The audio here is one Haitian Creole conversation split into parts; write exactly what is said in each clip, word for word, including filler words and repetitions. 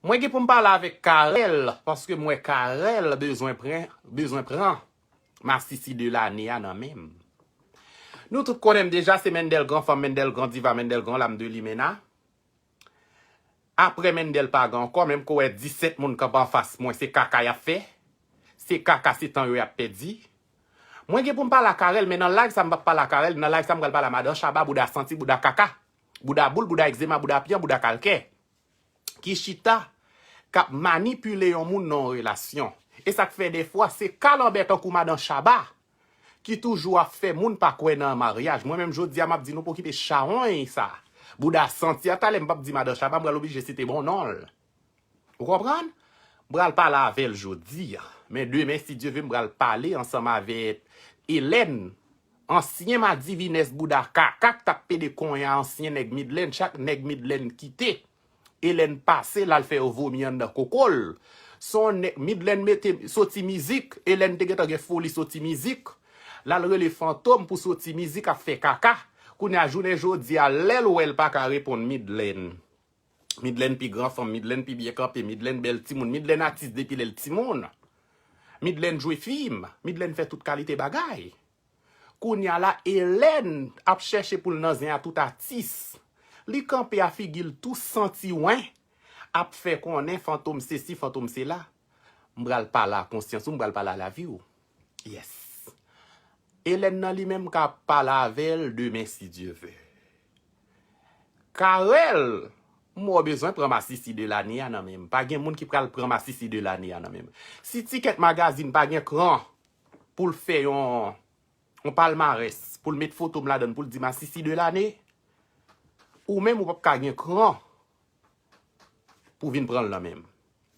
Mwen gen pou m pale avèk Carel, paske m wè Carel bezwen pran, bezwen pran masisi de lane a nan men m. Nou tout konnen m deja, se Mendel gran fanm, Mendel gran diva, Mendel gran lam de limena. Apre Mendel pa gen ankò, menm ke w wè disèt moun kanpe anfas mwen, se kaka y ap fè. Se kaka, se tan yo y ap pèdi. Mwen gen pou m pale a Carel, men nan live sa m p ap pale a Carel, nan live sa m pral pale a madan Shabba, bouda santi, bouda kaka, bouda boul, bouda egzema, bouda pyan, bouda kalkè. Ki chita, k ap manipile yon moun nan yon relasyon. E sa k fè defwa, se kalanbè tankou madan Shabba ki toujou ap fè moun pa kwè nan maryaj. Mwen menm jodi a m ap di nou pa okipe chawony sa. Bouda santi a, talè m p ap di madan Shabba, m pral oblije site bon non l. Ou konprann? M pral pale avè l jodi a. Men demen, si Dye vle, m pral pale ansanm avè Hélène, ansyen madivinès bouda kaka k t ap pede konya ansyen nèg Midland, chak nèg Midland kite. Hélène pase l al fè yo vomi anndan koko l. Se yon nèg Midland mete soti mizik, Hélène te gentan gen foli soti mizik. L al rele Fantom pou soti mizik ap fè kaka. Kounye a jounen jodi a, lè l wè l pa ka reponn Midland. Midland pi gran fanm, Midland pi byen kanpe, Midland bèl timoun, Midland atis depi lè l timoun. Midland jwe fim, Midland fè tout kalite bagay. Kounye a la, Hélène ap chèche pou l nan zen a tout atis. Li kanpe a figi l tou santi wen, ap fè konnen Fantom sesi, Fantom sela. M pral pale a konsyans ou, m pral pale a lavi w. Yes. Hélène nan li menm ka pale avè l demen si Dye vle. Carel, m wè w bezwen pran masisi de lane a nan men m. Pa gen moun ki pral pran masisi de lane a nan men m. Si Ticket Magazine pa gen kran pou l fè yon, yon palmarès, pou l met foto m ladan l, pou l di masisi de lane, ou menm ou p ap ka gen kran pou vin pran l nan men m.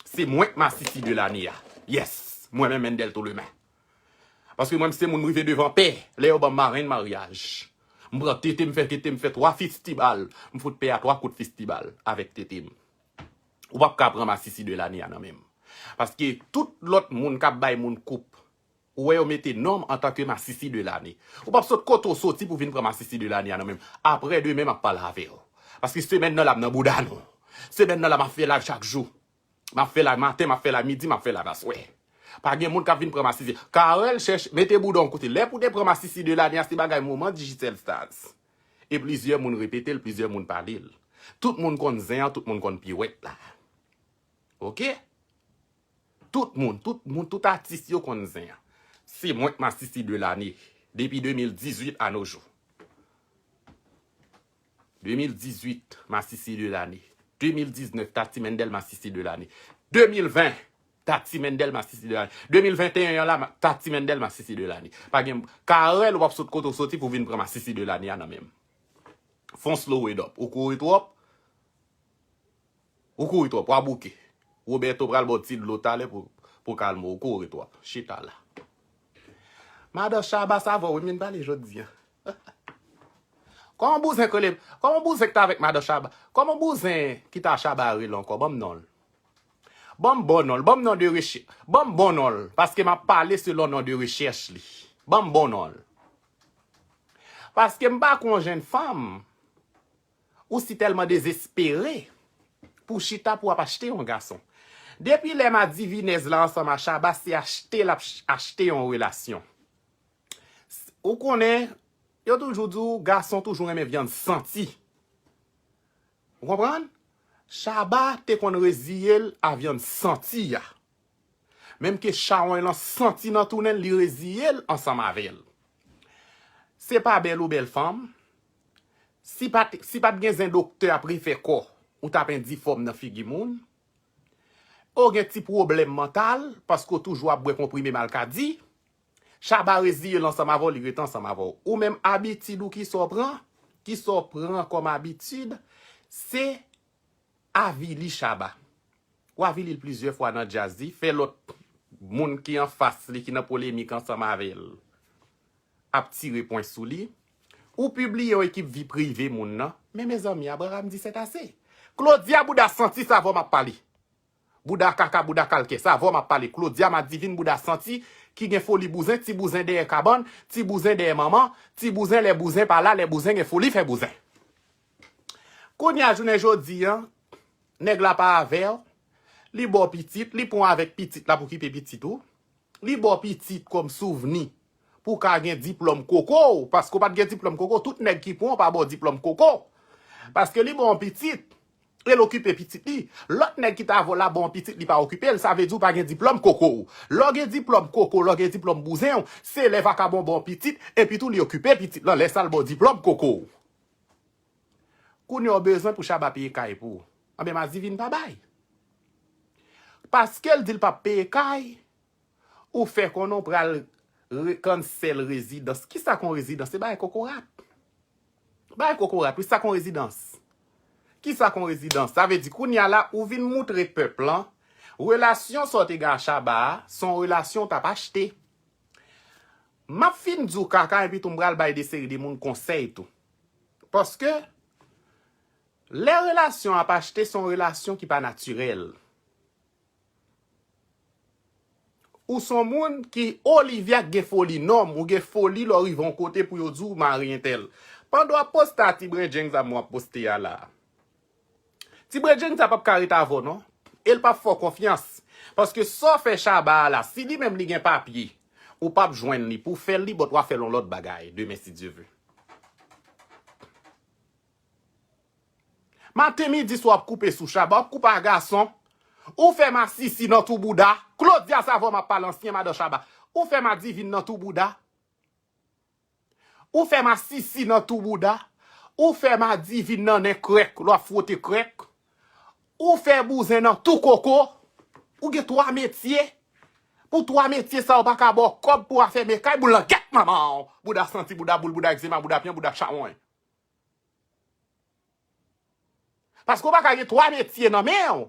Se mwen k masisi de lane a. Yes! Mwen menm Mendel Tolemain. Paske mwen m se moun m rive devan pè lè yo ban m marenn maryaj. M pran tete m fè tete m fè twa fistibal. M fout pè a twa kout fistibal avèk tete m. Ou p ap ka pran masisi de lane a nan men m. Paske tout lòt moun k ap bay moun koup, ou wè yo mete non m antanke masisi de lane. Ou p ap sot kote w soti pou vin pran masisi de lane a nan men m. Apre demen m ap pale avè w. Paske semèn nan la m nan bouda nou. Semèn nan la m ap fè live chak jou. M ap fè live maten, m ap fè live midi, m ap fè live aswè. Pa gen moun k ap vin pran masisi. Carel chèche mete bouda w kote. Lè pou te pran masisi de lane a se bagay moman Digicel Stars. E plizyè moun repete l, plizyè moun pale l. Tout moun konn zen an, tout moun konn piwèt la. Oke? Tout moun, tout moun, tout atis yo konn zen an. Se mwen k masisi de lane. Depi de mil dizuit a no jou. De mil dizuit, masisi de lane. De mil diznèf, Tati Mendel masisi de lane. De mil ven, Tati Mendel masisi de lane. De mil venteyen an la, ma- Tati Mendel masisi de lane. Pa gen, Carel w ap sot kote w soti pou vin pran masisi de lane a nan men m. Fon slow it up. Ou kouri twòp. Ou kouri twòp, w a bouke. Roberto pral ba w ti dlo talè pou, pou kalme w, ou kouri twòp. Chita la. Madan Shabba, sa avè w wi m vin pale jodi a. Kòman bouzen k rele, kòman bouzen k t avèk madan Shabba? Kòman bouzen ki ta Shabba rele ankò? Ban m non l. Ban m bon non l, ban m non de rechèch. Ban m bon non l, paske m ap pale selon non de rechèch li. Ban m bon non l. Paske m pa kwè yon jenn fanm ou si tèlman dezespere pou chita pou w ap achte yon gason. Depi lè madivinèz la ansanm a Shabba, se achte l ap ch- achte yon relasyon. Ou konnen, yo toujou di w, gason toujou renmen vyann santi. Ou konprann? Shabba te konn reziye l a vyann santi a. Menm ke chawony lan santi nan tounen l, li reziye l ansanm avè l. Se pa bèl ou bèl fanm. Si pa t, si pa t gen zen doktè ap refè kò, ou t ap endifòm nan figi moun. Ou gen ti pwoblèm mantal, paske w toujou ap bwè konprime malkadi. Shabba reziye l ansanm avè w, li rete ansanm avè w. Ou menm abitid ou ki sa w pran, ki sa w pran kòm abitid, se avili Shabba. W avili l plizyè fwa nan djaz li, fè lòt moun ki anfas li, ki nan polemik ansanm avè l, ap tire pwen sou li. Ou pibliye yon ekip vi prive moun nan. Men mezanmi, Abraham di sètase. Claudia bouda santi, sa avè w m ap pale. Bouda kaka, bouda kalkè, sa avè w m ap pale. Claudia madivin, bouda santi, ki gen foli bouzen, ti bouzen dèyè kabann, ti bouzen dèyè manman, ti bouzen lè bouzen pa la, lè bouzen gen foli fè bouzen. Kounye a jounen jodi a, nèg la pa avè w, Li ba w pitit, li pran w avèk pitit la pou okipe pitit ou. Li ba w pitit kòm souvni pou w ka gen diplòm koko w, paske w pa t gen diplòm koko, tout nèg ki pran w pa ba w diplòm koko. Paske li ba w yon pitit, e l okipe pitit li. Lòt nèg ki ta avè w la ba w yon pitit, li pa okipe l, sa vle di w pa gen diplòm koko w. Lè w gen diplòm koko, lè w gen diplòm bouzen w, se lè vakabon ba w pitit, epi tou li okipe pitit lan, lè sa l ba w diplòm koko w. Kounye a w bezwen pou Shabba peye kay pou ou. Anben, Madivin pa bay. Paske l di l p ap peye kay, ou fè konnen w pral re-, cancel rezidans. Kisa k yon rezidans? Se bagay kokorat. Bagay kokorat, wi, sa k yon rezidans. Kisa k yon rezidans? Sa vle di, kounye a la, ou vin moutre pèp lan, relasyon sa w te gen a Shabba a, se yon relasyon w t ap achte. M ap fin di w kaka, epi tou m pral bay de seri de moun konsèy tou. Paske, lè relasyon ap achte, se yon relasyon ki pa natirèl. Ou se yon moun ki, Olivia gen foli nonm, ou gen foli lè w rive yon kote pou yo di w mari entèl. Pandan w ap poste a ti bredjenn sa m w ap poste a la. Ti bredjenn sa p ap ka ret avè w non. E l p ap fè w konfyans. Paske sa w fè Shabba a la, si li menm li gen papye, ou p ap jwenn li pou w fè l li, but w a fè l yon lòt bagay, demen si Dye ve. Maten, midi, swa w ap koupe sou Shabba, w ap koupe a gason. Ou fè masisi nan tou bouda. Claudia Savon, m ap pale ansyen madan Shabba. Ou fè Madivin nan tou bouda. Ou fè masisi nan tou bouda. Ou fè Madivin nan nen krèk, lè w ap fwote krèk. Ou fè bouzen nan tou koko. Ou gen twa metye. Pou twa metye sa yo pa ka ba w kòb pou afè mekay, boul nan gèt manman w. Bouda santi, bouda boul, bouda egzema, bouda pyan, bouda chawony. Paske w pa ka gen twa metye nan men w.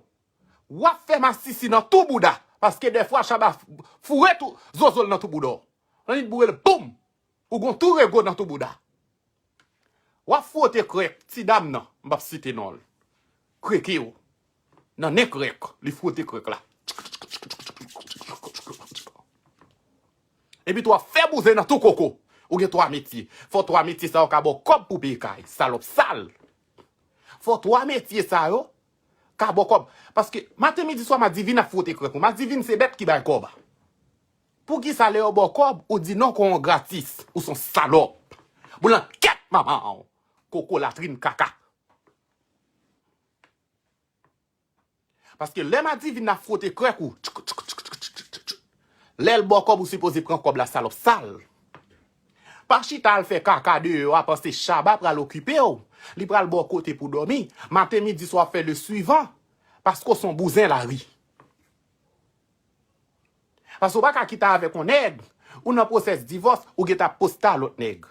W ap fè masisi nan tou bouda. Paske dèfwa Shabba foure tou zozo l nan tou bouda w. Annik boure l, boum! Ou gon tou rego nan tou bouda. W ap fwote krèk, ti dam nan, m p ap site non l. Kreke w. Nan nen krèk, li fwote krèk la. Epi tou w ap fè bouzen nan tou koko. Ou gen twa metye. Fò twa metye sa yo ka ba w kòb pou peye kay. Salòp sal. Fò twa metye sa yo ka ba w kòb. Paske maten, midi, swa, Madivin ap fwote krèk ou. Madivin se bèt ki bay kòb. Poukisa lè yo ba w kòb, ou di non kon yon gratis? Ou se yon salòp. Boul nan gèt manman w. Koko latrin kaka. Paske lè Madivin ap fwote krèk ou, lè l ba w kòb, ou sipoze pran kòb la, salòp sal. Pa chita al fè kaka deyò a, panse Shabba pral okipe w. Li pral ba w kote pou dòmi. Maten, midi, swa, w ap fè le suivant. Paske w se yon bouzen lari. Paske w pa ka kite avèk yon nèg, ou nan pwosès divòs, ou gentan ap poste a lòt nèg.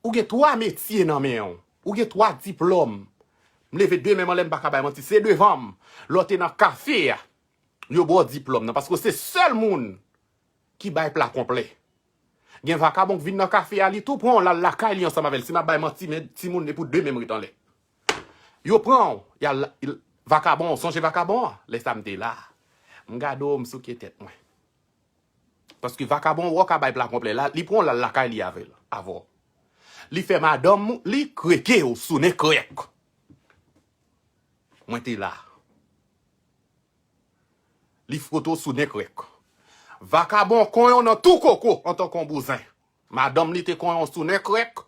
Ou gen twa metye nan men w. Ou gen twa diplòm. M leve de men m anlè, m pa ka bay manti. Se devan m. Lè w te nan kafe a, yo ba w diplòm nan. Paske w se sèl moun ki bay pla konplè. Gen vakabon k vin nan kafe a, li tou pran w, l al lakay li ansanm avè l. Si m ap bay manti, men timoun, e pou de men m ret anlè. Yo pran w, y al, l, vakabon, sonje vakabon an? Lè sa m te la. M gade w, m souke tèt mwen. Paske vakabon wè w ka bay pla konplè la, li pran w l al lakay li avè l, avè w. Li fè madanm li kreke w sou nen krèk. Mwen te la. Li fwote w sou nen krèk. Vakabon konyen w nan tou koko antanke yon bouzen. Madanm li te konyen w sou nen krèk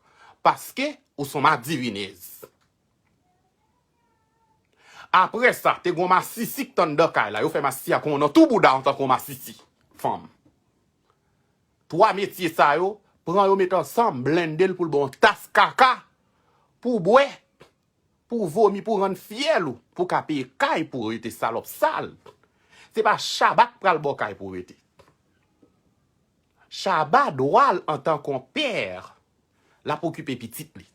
paske ou se yon madivinèz. Apre sa, te gen yon masisi k t anndan kay la. Yo fè masisi a konyen w nan tou bouda antanke yon masisi. Fanm. Twa metye sa yo, pran yo met ansanm, blende l pou l ba w yon tas kaka pou w bwè, pou w vomi, pou w rann fyèl ou, pou w ka peye kay pou w rete, salòp sal. Se pa Shabba k pral ba w kay pou w rete. Shabba dwa l antanke yon pè, l ap okipe pitit li.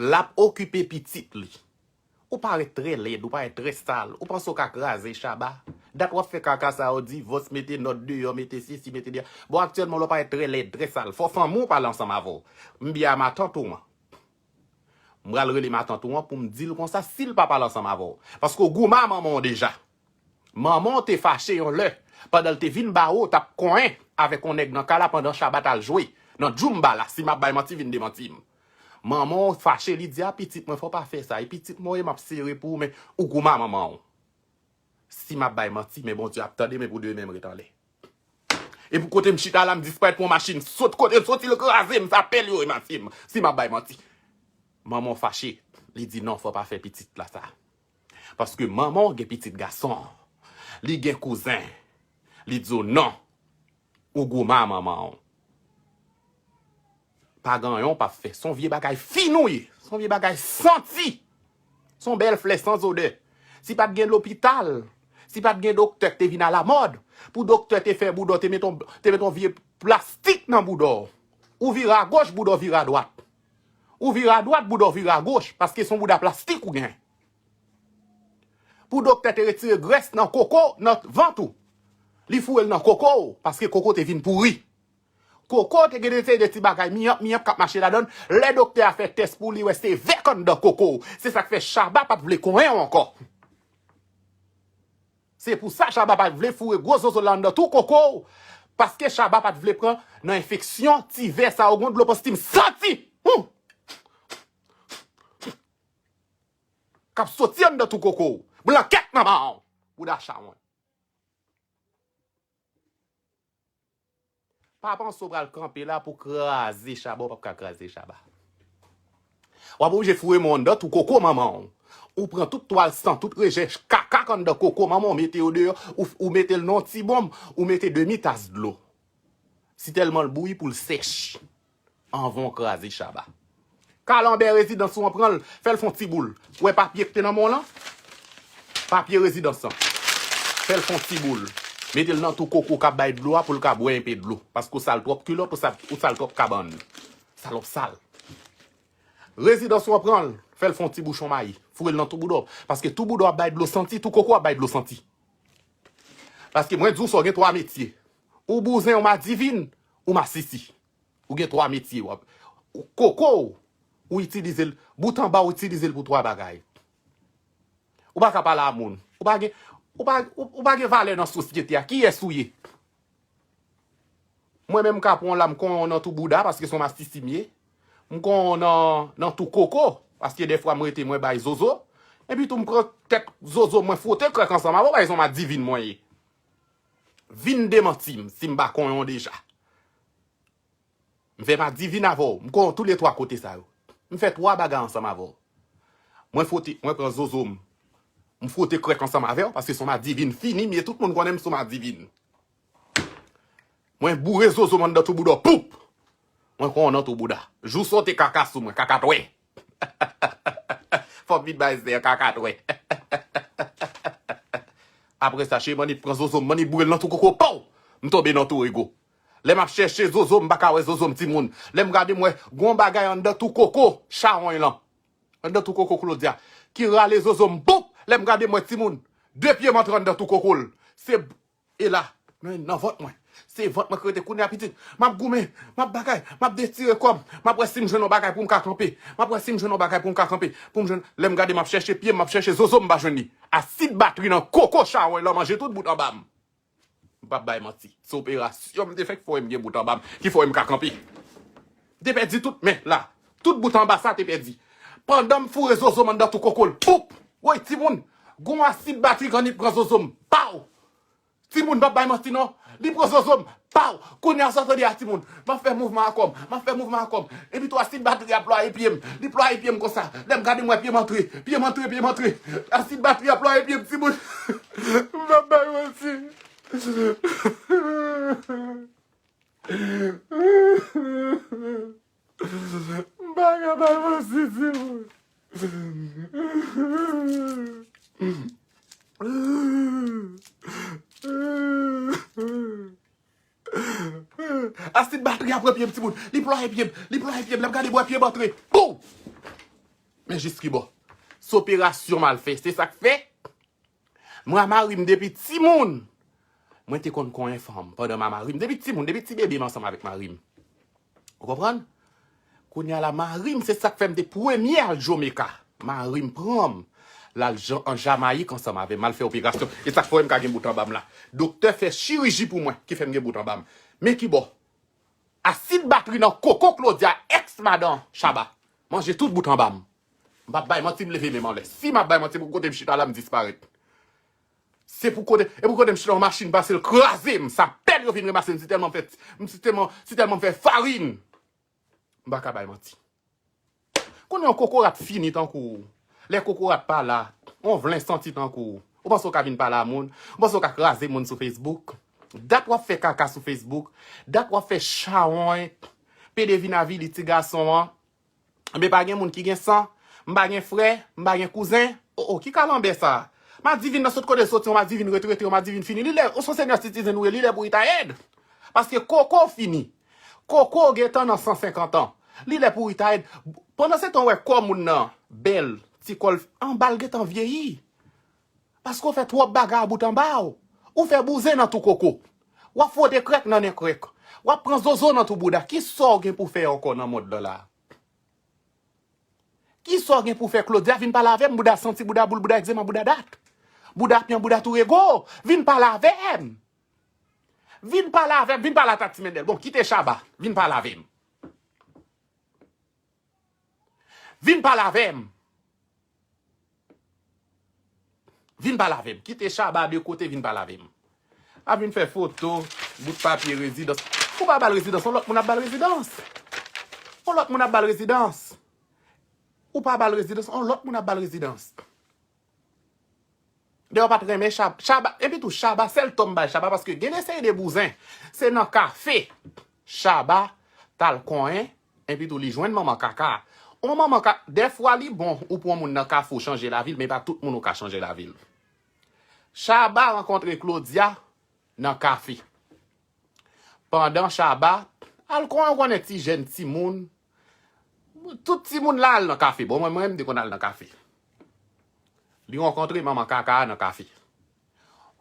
L ap okipe pitit li. Ou parèt trè lèd, ou parèt trè sal. Ou panse w ka kraze Shabba? Dat w ap fè kaka sa yo, divòs, mete nòt deyò, mete sesi, mete dèyè. Bon, aktyèlman, w parèt trè lèd, trè sal. Fò fanmi w pale ansanm avè w. M byen a matant ou an. M pral rele matant ou an pou m di l konsa si l pa pale ansanm avè w. Paske w goumen a manman w deja. Manman w te fache yon lè, pandan l te vin ba ou, t ap konyen avèk yon nèg nan kay la pandan Shabba t al jwe nan djoumba la. Si m ap bay manti, vin demanti m. Manman w fache, li di, "A pitit mwen, fò w pa fè sa. E pitit mwen w ye, m ap sere pou ou, men ou goumen manman w." Si m ap bay manti, men Bondye ap tande, men pou demen m ret anlè. E pou kote m chita la, m disparèt pou yon machin sot kote l soti, l kraze m, sa pèl yo e masye m, si m ap bay manti. Manman w fache, li di, "Non, fò w pa fè pitit la sa." Paske manman w gen pitit gason, li gen kouzen, li di w, "Non, ou goumen manman w." Pa gen anyen w p ap fè. Se yon vye bagay fin ou ye. Se yon vye bagay santi. Se yon bèl flè san zodè. Si pa t gen lopital, si pa t gen doktè k te vin alamòd, pou doktè te fè bouda w, te met yon, te met yon vye plastik nan bouda w. Ou vire agoch, bouda w vire adwat. Ou vire adwat, bouda w vire agoch, paske se yon bouda plastik ou gen. Pou doktè te retire grès nan koko, nan vant ou, li foure l nan koko w, paske koko te vin pouri. Koko te gen de, de ti bagay miyap, miyap k ap mache ladan l. Lè doktè a fè tès pou li, wè se vè k anndan koko w. Se sa k fè Shabba pa t vle konyen w ankò. Se pou sa Shabba pa t vle foure gwo zozo l anndan tou koko w. Paske Shabba pa t vle pran nan enfeksyon ti vè sa yo, gon dlo panstim santi. Hum! K ap soti anndan tou koko w. Blankèt manman w. Bouda chawony. Pa panse w pral kanpe la pou kraze Shabba, w p ap ka kraze Shabba. W ap oblije foure men w anndan tou koko manman w. Ou pran tout twal san, tout rejè kaka k anndan koko manman w, mete yo deyò, ou, ou mete l nan yon ti bonm, ou mete demi tas dlo. Si tèlman l bouyi pou l sèch. Anvan w kraze Shabba. Kalanbè rezidans ou an pran l, fè l fè yon ti boul. Ou wè papye k te nan men w lan? Papye rezidans lan. Fè l fè yon ti boul. Mete l nan tou koko k ap bay dlo a pou l ka bwè enpe dlo. Paske w sal twòp kilòt, ou sal, ou sal twòp kabann. Salòp sal. Rezidans ou an pran l, fè l fè yon ti bouchon mayi. Foure l nan tou bouda w. Paske tou bouda w ap bay dlo santi, tou koko ap bay dlo santi. Paske mwen di w sa, w gen twa metye. Ou bouzen, ou madivin, ou masisi. Ou gen twa metye. W ap, ou koko w, ou itilize l. Bout anba, ou itilize l pou twa bagay. Ou pa ka pale a moun. Ou pa gen, ou pa, ou, ou pa gen valè nan sosyete a. Kiyès ou ye? Mwen menm, m ka pran w la, m konyen w nan tou bouda, paske se yon masisi m ye. M konyen w nan, nan tou koko, paske dèfwa m rete, mwen bay zozo. Epi tou, m pran tèt zozo, mwen fwote krèk ansanm avè w, paske se yon madivin mwen ye. Vin demanti m, si m pa konyen w deja. M fè madivin avè w, m konyen w toulètwa kote sa yo. M fè twa bagay ansanm avè w. Mwen fwote, mwen pran zozo m. M fwote krèk ansanm avè w, paske se yon madivin fini m ye, tout moun konnen m se yon madivin. Mwen boure zozo m anndan tou bouda w, poup! Mwen konyen w nan tou bouda. Jou sa w te kaka sou mwen, kakatwè. Fò m vin bay zè kakatwè. Apre sa, cheri, m annik pran zozo m, m annik boure l nan tou koko, pow! M tonbe nan tou rego. Lè m ap chèche zozo m, m pa ka wè zozo m, timoun. Lè m gade, m wè gon bagay anndan tou koko chawony lan. Anndan tou koko Claudia. Ki rale zozo m, boup! Lè m gade, m wè timoun. De pye m antre anndan tou koko l. Se, e la, nan, nan vant mwen. Se vant mwen ki rete kounye a pitit. M ap goumen, m ap bagay, m ap detire kò m. M ap wè si m jwenn yon bagay pou m ka kanpe. M ap wè si m jwenn yon bagay pou m ka kanpe. Pou m jwenn, lè m gade, m ap chèche pye m, m ap chèche zozo m, m pa jwenn li. Asid batri nan koko chawony lan manje tout bout anba m. M p ap bay manti. Se operasyon m te fè ki fè m gen bout anba m, ki fè m ka kanpe. M te pèdi tout men la. Tout bout anba sa te pèdi. Pandan m foure zozo m anndan tou koko l. Poup! Woy, timoun! Gon asid batri k annik pran zozo m. Paw! Timoun, m p ap bay manti non. Li pran zozo m. Paw! Kounye a sa w tande a, timoun. M ap fè mouvman a kò m. M ap fè mouvman a kò m. Epi tou asid batri a plwaye pye m. Li plwaye pye m konsa. Lè m gade, m wè pye m antre. Pye m antre, pye m antre. Asid batri a plwaye pye m, timoun. M p ap bay manti. M pa ka bay manti, timoun. Asid batri a pran pye m, timoun. Li plwaye pye m. Li plwaye pye m. Lè m gade, m wè pye m antre. Pou! Men jis ki bò. Se operasyon m al fè. Se sa k fè. Mwen a mari m depi timoun. Mwen te konn konyen fanm pandan m a mari m. Depi timoun, depi ti bebe m ansanm avèk mari m. Ou konprann? Kounye a la, mari m, se sa k fè m te premye al Jamaica. Mari m pran m. L al Jan-, an Jamayik ansanm avè m. Al fè operasyon. E sa k fè w wè m ka gen bout anba m la. Doktè fè chiriji pou mwen, ki fè m gen bout anba m. Men ki bò. Asid batri nan koko Claudia, èks madan Shabba. Manje tout bout anba m. M p ap bay manti, m leve men m anlè. Si m ap bay manti, pou kote m chita la, m disparèt. Se pou kote, e pou kote m chita, yon machin pase, l kraze m. Sapèl yo vin ranmase m, si tèlman m fè, m si tèlman, si tèlman m fè farin. M pa ka bay manti. Kounye a, yon kokorat fini tankou w. Lè kokorat pa la, yon vlen santi tankou w. Ou panse w ka vin pale a moun? Ou panse w ka kraze moun sou Facebook? Dat w ap fè kaka sou Facebook. Dat w ap fè chawony. Pede vin avili ti gason an. Enben, pa gen moun ki gen san. M pa gen frè. M pa gen kouzen. O, o, ki kalanbè sa? Madivin nan sot kote l soti, yon Madivin retrete, yon Madivin fini. Li lè, ou se yon senior citizen ou ye, li lè pou retire. Paske koko w fini. Koko w gentan nan san senkant an. Li lè pou retire. Pandan se tan, w wè kò moun nan bèl, ti kò l, anba l gentan vyeyi. Paske w fè twòp bagay a bout anba w. Ou fè bouzen nan tou koko. W ap fwote krèk nan nen krèk. W ap pran zozo nan tou bouda. Kisa w gen pou fè ankò nan mond lan la? Kisa w gen pou fè? Claudia, vin pale avè m. Bouda santi, bouda boul, bouda egzema, bouda dat. Bouda pyan, bouda tou rego. Vin pale avè m. Vin pale avè m. Vin pale a Tati Mendel. Bon, kite Shabba. Vin pale avè m. Vin pale avè m. Vin pale avè m. Kite Shabba de kote, vin pale avè m. A vin fè foto, bout papye rezidans. Ou pa ba l rezidans, yon lòt moun ap ba l rezidans. Yon lòt moun ap ba l rezidans. Ou pa ba l rezidans, yon lòt moun ap ba l rezidans. Dayè, w pa t renmen Shabba. Shabba, epi tou, Shabba, sèl tò m bay Shabba, paske gen de seri de bouzen, se nan kafe Shabba t al konyen, epi tou, li jwenn manman kaka. On manman ka, dèfwa li bon, ou pran moun nan kafe, ou chanje lavi l, men pa tout moun ou ka chanje lavi l. Shabba rankontre Claudia nan kafe. Pandan Shabba al konyen, ou konnen ti jèn timoun, tout timoun la al nan kafe. Bon, mwen, mwen, m te konn al nan kafe. Li rankontre manman kaka a nan kafe.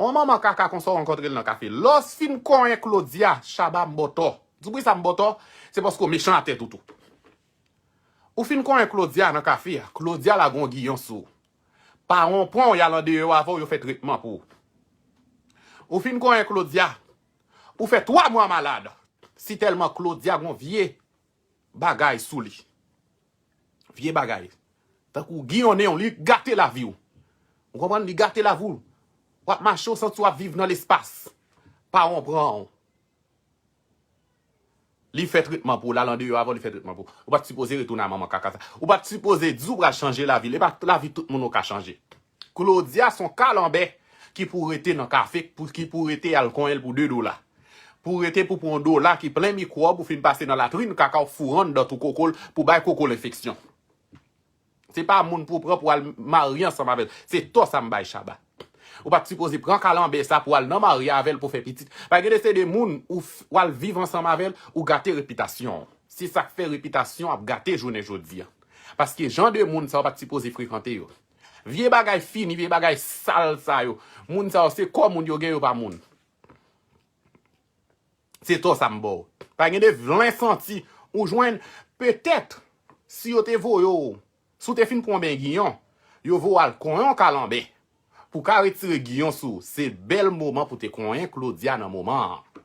On manman kaka konsa w rankontre l nan kafe. Lè w fin konyen Claudia, Shabba m ba w tò. Di w poukisa m ba w tò? Se paske w mechan atè toutou. Ou fin konyen Claudia nan kafe a. Claudia lage yon giyon sou ou. Paran w pran w, y al andeyò avè w, yo fè tretman pou ou. Ou fin konyen Claudia. Ou fè twa mwa malad. Si tèlman Claudia gon vye bagay sou li. Vye bagay. Tankou giyonnen w, li gate lavi w. Ou konprann? Li gate lavi w. W ap mache, w santi w ap viv nan lespas. Paran w pran w. Li fè tretman pou w, l al andeyò avè w, li fè tretman pou w. Ou pa t sipoze retounen a manman kaka sa. Ou pa t sipoze di w pral chanje lavi l. E pa lavi tout moun ou ka chanje. Claudia se yon kalanbè ki pou rete nan kafe, pou, ki pou rete al konyen l pou de dola. Pou rete pou pran yon dola ki plen mikwòb, ou fin pase nan latrin kaka, ou foure anndan tou koko l pou bay koko l enfeksyon. Se pa moun pou w pran pou al marye ansanm avè l. Se tò sa m bay Shabba. Ou pa t sipoze pran kalanbè sa pou al nan marye avè l pou fè pitit. Pa gen de se de moun ou f-, w al viv ansanm avè l, ou gate repitasyon w. Se sa k fè repitasyon ap gate jounen jodi a. Paske jan de moun sa w pa t sipoze frekante yo. Vye bagay fini, vye bagay sal sa yo. Moun sa yo se kò moun yo gen, yo pa moun. Se tò sa m ba w. Pa gen de vlen santi ou jwenn. Petèt, si yo te voye w, si w te fin pran yon ben giyon, yo voye w al konyen yon kalanbè. Pou w ka retire giyon sou w, se bèl moman pou te konyen Claudia nan moman an.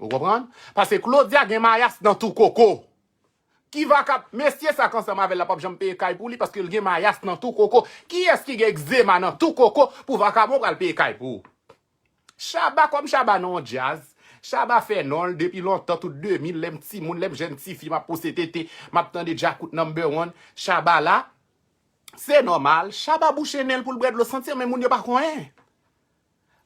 Ou konprann? Paske Claudia gen mayas nan tou koko. Ki vakab-, mesye sa k ansanm avè l la p ap janm peye kay pou li paske l gen mayas nan tou koko. Kiyès ki gen egzema nan tou koko pou vakabon pral peye kay pou ou? Shabba kòm Shabba nan yon djaz. Shabba fè non l depi lontan, tout de mil, lè m timoun, lè m jèn tifi, m ap pouse tete, m ap tande Djakout number one. Shabba la, se nòmal. Shabba bouche nen l pou l bwè dlo santi, men moun yo pa konyen.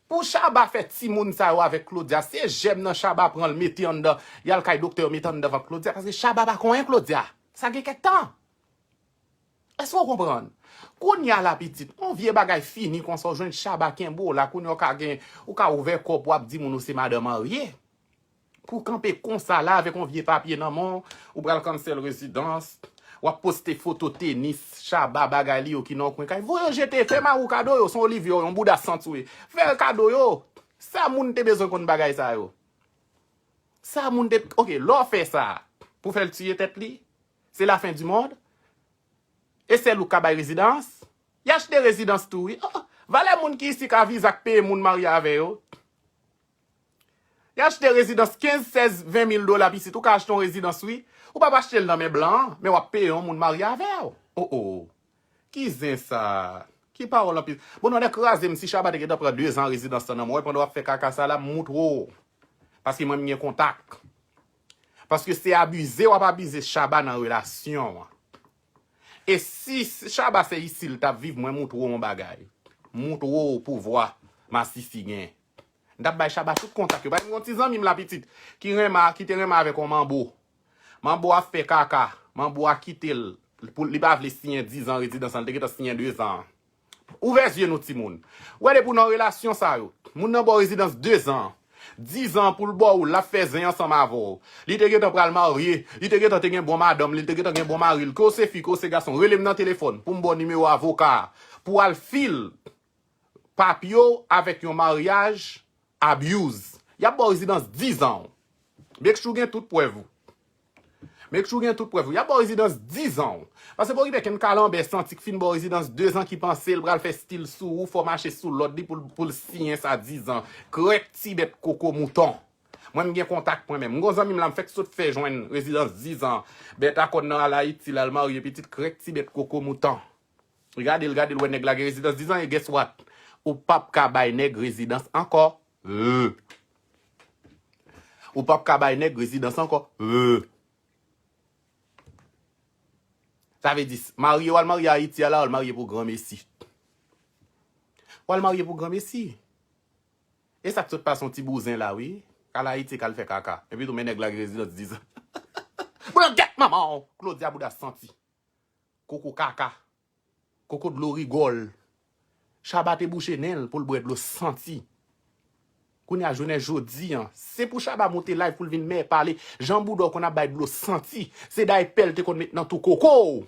Pou Shabba fè timoun sa yo avèk Claudia, se jèm nan Shabba pran l mete anndan, y al kay doktè yo mete anndan vant Claudia, paske Shabba pa konyen Claudia. Sa gen kèk tan. Èske w konprann? Kounye a la pitit, yon vye bagay fini konsa, w jwenn Shabba kenbe w la, kounye a w ka gen, ou ka ouvè kò w pou w ap di moun ou se madan marye. Pou w kanpe konsa la avèk yon vye papye nan men w, ou pral cancel rezidans, w ap poste foto tenis, Shabba, bagay li yo ki nan yon kwen kay. Voye yo jete, fè mari w kado yo, se yon Olivia, yon bouda sant ou ye. Fè l kado yo. Sa moun te bezwen konn bagay sa yo. Sa moun te, ok, lè w fè sa, pou fè l tiye tèt li, se lafen di mond. E sèl ou k ka bay rezidans. Y achte rezidans tou, wi. Oh, valè moun ki isi ka viza k peye moun marye avè yo. Y achte rezidans kenz, sèz, ven mil dola pitit. Ou ka achte yon rezidans, wi. Ou p ap achte l nan men blan an, men w ap peye yon moun marye avè w. Oh, oh. Ki zen sa? Ki pawòl anpil? Bon, non, nèg kraze m si Shabba te gentan pran de zan rezidans lan nan men w, pandan w ap fè kaka sa la, m moutre w. Paske mwen, m gen kontak. Paske se abize w ap abize Shabba nan relasyon an. E si Shabba se isi l t ap viv, mwen moutre w yon bagay. Moutre w pouvwa masisi gen. M t ap bay Shabba tout kontak yo. Pa gen yon ti zanmi m la pitit ki renmen, ki te renmen avèk yon manbo. Manbo a fè kaka. Manbo a kite l. Pou, li pa vle siyen dizan rezidans lan. Li te gentan siyen dezan. Ouvè zye nou, timoun. Ou wè depi w nan relasyon sa yo, moun nan ba w rezidans dezan, dizan pou l ba w, l ap fè zen ansanm avè w. Li te gentan pral marye, li te gentan te gen bon madanm li, li te gentan gen bon mari l. Ke w se fi, ke w se gason, rele m nan telefòn pou m ba w nimewo avoka a, pou w al fil papye w avèk yon maryaj abuse. Y ap ba w rezidans dizan w. Make sure w gen tout prèv ou. Make sure w gen tout prèv ou. Y ap ba w rezidans dizan w. Paske pa okipe kenn kalanbè santi k fin ba w rezidans dezan ki panse l pral fè stil sou ou, fò w mache sou lòd li pou l, pou l siyen sa dizan. Krèk ti bèt koko mouton. Mwen, m gen kontak mwen menm. M gon zanmi m la, m fèk sot fè jwenn rezidans dizan. Bèt a kòn nan al Ayiti, l al marye pitit krèk ti bèt koko mouton. Gade l, gade l, wè nèg la gen rezidans dizan, e guess what? Ou p ap ka bay nèg rezidans ankò. Euh. Ou p ap ka bay nèg rezidans ankò. Euh. Sa vle di, marye w al marye Ayiti a la, w al marye pou granmesi. W al marye pou granmesi. E sa k sot pase yon ti bouzen la, wi. K al Ayiti, k al fè kaka. Epi tou, men nèg la gen rezidans dizan. Bon, gèt manman w! Claudia bouda santi. Koko kaka. Koko dlo rigòl. Shabba te bouche nen l pou l bwè dlo santi. Kounye a, jounen jodi a, se pou Shabba monte live pou l vin mè pale. Jan bouda w konn ap bay dlo santi. Se daypè l te konn met nan tou koko w.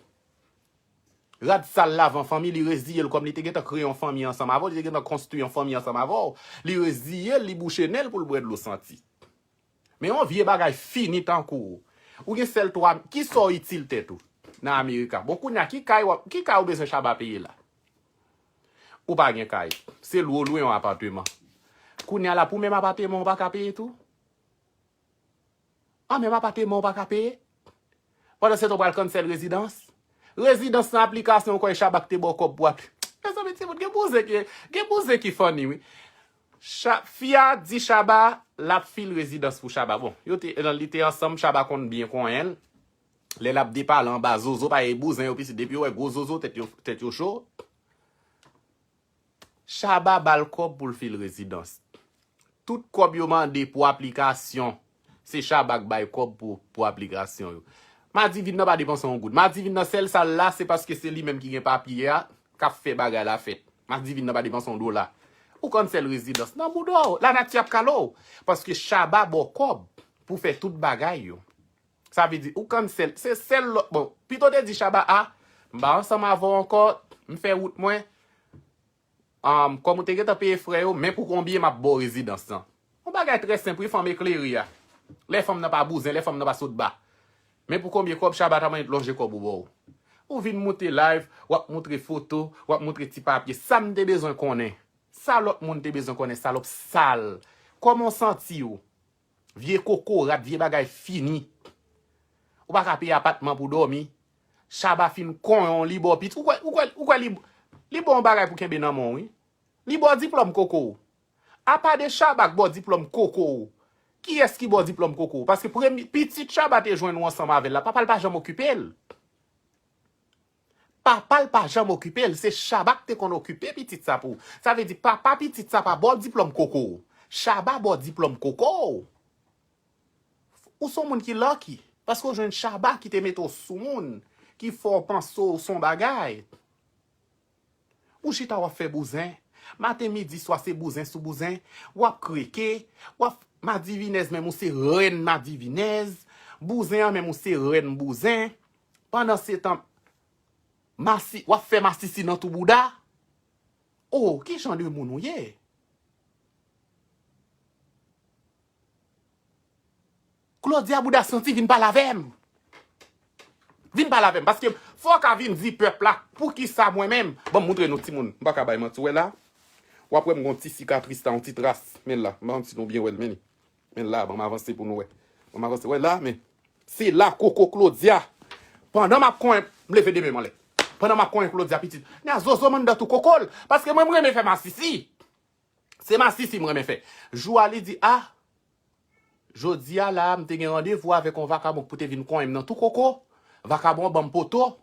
Rad sal lave an fanmi, li reziye l kòm li te gentan kreye yon fanmi ansanm avè w, li te gentan konstwi yon fanmi ansanm avè w. Li reziye l, li bouche nen l pou l bwè dlo santi. Men yon vye bagay fini tankou w. Ou gen sèl twa, kisa w itil tèt ou nan Amerika? Bon, kounye a, ki kay w ap, ki kay ou bezwen Shabba peye la? Ou pa gen kay. Se lwe w lwe yon apateman. Kounye a la, pou menm apateman, ou pa ka peye tou? An, menm apateman, ou pa ka peye? Pandan se tan, ou pral cancel rezidans? Rezidans nan aplikasyon, ou kwè Shabba k te ba w kòb pou apli-, mezanmi, timoun, gen bouzen ki, gen bouzen ki funny, wi. Cha-, fi a di Shabba, l ap fil rezidans pou Shabba. Bon, yo te, li te ansanm, Shabba konn byen konyen l. Lè l ap depale anba zozo, pa gen bouzen yo pitit. Depi yo wè gwo zozo, tèt yo, tèt yo cho. Shabba ba l kòb pou l fil rezidans. Tout kòb yo mande pou aplikasyon, se Shabba k bay kòb pou, pou aplikasyon yo. Madivin nan pa depanse yon goud. Madivin nan sèl sa l la, se paske se li menm ki gen papye a, k ap fè bagay la fèt. Madivin nan pa depanse yon dola. Ou cancel rezidans nan bouda w. Lanati ap kale w. Paske Shabba ba w kòb pou fè tout bagay yo. Sa vle di, ou cancel, se sèl lòt, bon, pito te di Shabba, a, m pa ansanm avè w ankò, m fè wout mwen, um, kòm ou te gentan peye frè yo, men pou konbyen m ap ba w rezidans lan. Yon bagay trè senp, wi, fanm eklere a. Lè fanm nan pa bouzen, lè fanm nan pa sot ba. Men pou konbyen kòb Shabba ta mande lonje kòb ou ba w. Ou vin moute live, w ap moutre foto, w ap moutre ti papye. Sa m te bezwen konnen. Sa lòt moun te bezwen konnen, salòp sal. Kòman w santi w? Vye kokorat, vye bagay fini. Ou pa ka peye apatman pou dòmi. Shabba fin konyen w, li ba w pit-, ou kwè, ou kwè, ou kwè li, li ba w yon bagay pou kenbe nan men w, wi. Li ba w diplòm koko w. Apa de Shabba k ba w diplòm koko w, kiyès ki ba w diplòm koko w? Paske premye, pitit Shabba te jwenn ou ansanm avè l la, papa l pa janm okipe l. Papa l pa janm okipe l, se Shabba k te konn okipe pitit sa pou ou. Sa vle di, papa pitit sa pa ba w diplòm koko w. Shabba ba w diplòm koko w. Ou se yon moun ki lucky, paske w jwenn Shabba ki te mete w sou moun, ki fè w panse w se yon bagay. Ou chita w ap fè bouzen. Maten, midi, swa, se bouzen sou bouzen. W ap kreke, w ap madivinèz, menm ou se rèn madivinèz. Bouzen an, menm ou se rèn bouzen. Pandan se tan, masi-, w ap fè masisi nan tou bouda. Oh, ki jan de moun ou ye? Claudia bouda santi, vin pale avè m. Vin pale avè m, paske fò w ka vin di pèp la, poukisa mwen menm? Ban m moutre nou timoun, m pa ka bay manti, w wè la? W ap wè m gon ti sikatris la, yon ti tras, men la, m pa konn si nou byen wè l, men li. Men la, ban m avanse pou nou wè. Ban m avanse. Wè la, men. Se la koko Claudia. Pandan m ap konyen, m leve de men m anlè. Pandan m ap konyen Claudia pitit. Nya zozo m anndan tou koko l. Paske mwen, m renmen fè masisi. Se masisi m renmen fè. Jou a li di, a, jodi a la, m te gen randevou avèk yon vakabon pou te vin konyen m nan tou koko. Vakabon an ban m poto.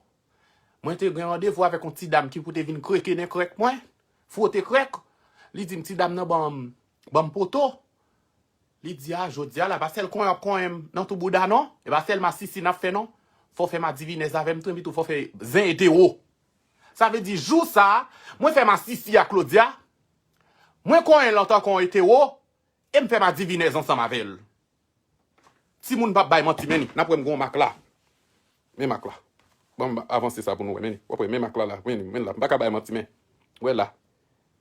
Mwen te gen randevou avèk yon ti dam ki pou te vin kreke nen krèk mwen. Fwote krèk. Li di m, ti dam nan ban m, ban m poto. Li di, a, jodi a la, pa sèl konyen w ap konyen m nan tou bouda non. E pa sèl masisi n ap fè non. Fò w fè madivinèz avè m tou, epi tou fò w fè zen etewo. Sa vle di, jou sa a, mwen fè masisi a Claudia, mwen konyen l antanke yon etewo, e m fè madivinèz ansanm avè l. Timoun p ap bay manti, men ni, n ap wè m gen yon mak la. Men mak la. Ban m avanse sa pou nou wè, men ni. W ap wè, men mak la la, men ni, men la. M pa ka bay manti, men. Wè la.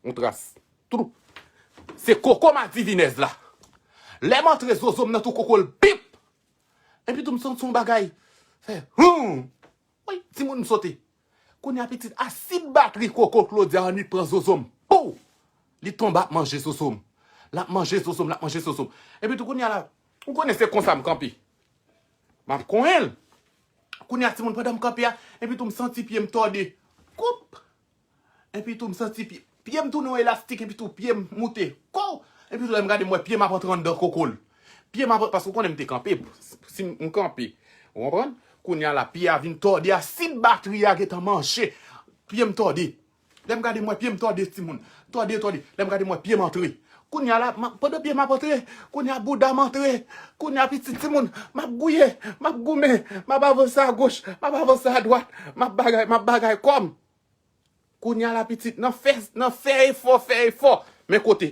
Yon tras. Toutou. Se koko madivinèz la. Lè m antre zozo m nan tou koko l, bip! Epi tou m santi yon bagay. Fè, houm! Wi, timoun m sote. Kounye a pitit asid batri koko Claudia annik pran zozo m. Pou! Li tonbe ap manje zozo m. L ap manje zozo m, l ap manje zozo m. Epi tou kounye a la, ou konnen se konsa m kanpe. M ap konyen l. Kounye a timoun pandan m kanpe a, epi tou m santi pye m tòde. Koup! Epi tou m santi pye, pye m tounen yon elastik, epi tou pye m moute. Kow! Epi tou lè m gade m wè pye m ap antre anndan koko l. Pye m ap, paske ou konnen m te kanpe, si m kanpe, ou konprann? Kounye a la, pye a vin tòde, asid batri a gentan manje. Pye m tòde. Lè m gade m wè pye m tòde, timoun. Tòde, tòde. Lè m gade m wè pye m antre. Kounye a la, m ap, pandan pye m ap antre, kounye a bouda m antre. Kounye a pitit timoun, m ap gouye, m ap goumen, m ap avanse agoch, m ap avanse adwat, m ap bagay, m ap bagay kò m. Kounye a la pitit, nan fè, nan fè efò, fè efò. Men kote.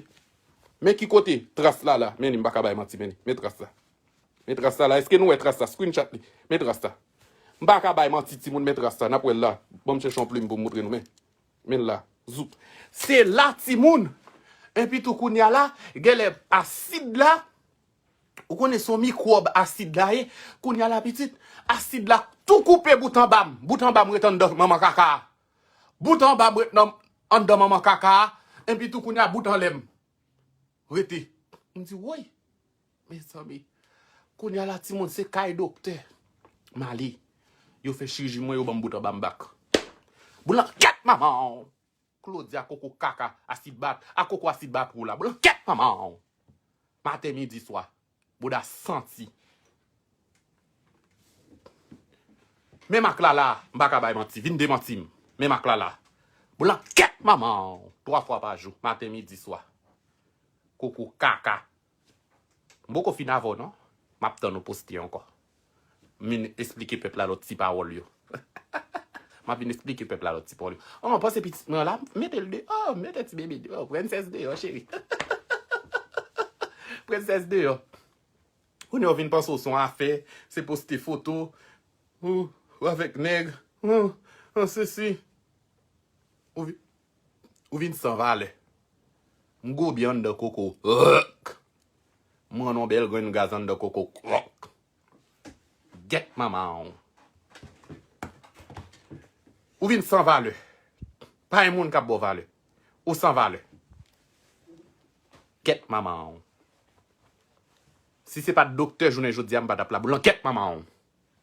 Men ki kote tras la la. Men li, m pa ka bay manti, men li. Men tras la. Men tras la la. Èske nou wè tras la? Screenshot li. Men tras la. M pa ka bay manti, timoun, men tras la. N ap wè l la. Ban m chèche yon plim pou m moutre nou, men. Men l la. Zout. Se la, timoun. Epi tou kounye a la, genlè asid la, ou konnen se yon mikwòb asid la ye. Kounye a la pitit, asid la tou koupe bout anba m. Bout anba m ret anndan manman kaka a. Bout anba m ret nan, anndan manman kaka a. Epi tou kounye a bout anlè m rete. M di, woy, mezanmi. Kounye a la timoun se kay doktè m ale. Yo fè chiriji mwen, yo ban m bout anba m bak. Boulankyèt manman w! Claudia koko kaka, asid bat, a koko asid bat ou la. Boulankyèt manman w! Maten, midi, swa. Bouda santi. Men mak la la, m pa ka bay manti, vin demanti m. Men mak la la. Boulankyèt manman w! Twa fwa pa jou, maten, midi, swa. Koko kaka. M poko fin avè w non. M ap tann ou poste ankò. M vin esplike pèp la lòt ti pawòl yo. M ap vin esplike pèp la lòt ti pawòl yo. Oh, m panse pitit mwen la, mete l deyò, mete ti bebe deyò, prensès deyò, cheri. Prensès deyò. Kounye a w vin panse w se yon afè, se poste foto, ou, ou avèk nèg, ou, ou sesi. Ou vi-, ou vin san valè. M gobe anndan koko w. Ugh! M rann yon bèl grenn gaz anndan koko w. Ugh! Gèt manman w. Ou vin san valè. Pa gen moun k ap ba w valè. Ou san valè. Gèt manman w. Si se pa t doktè jounen jodi a, m pa t ap la. Boulankyèt manman w.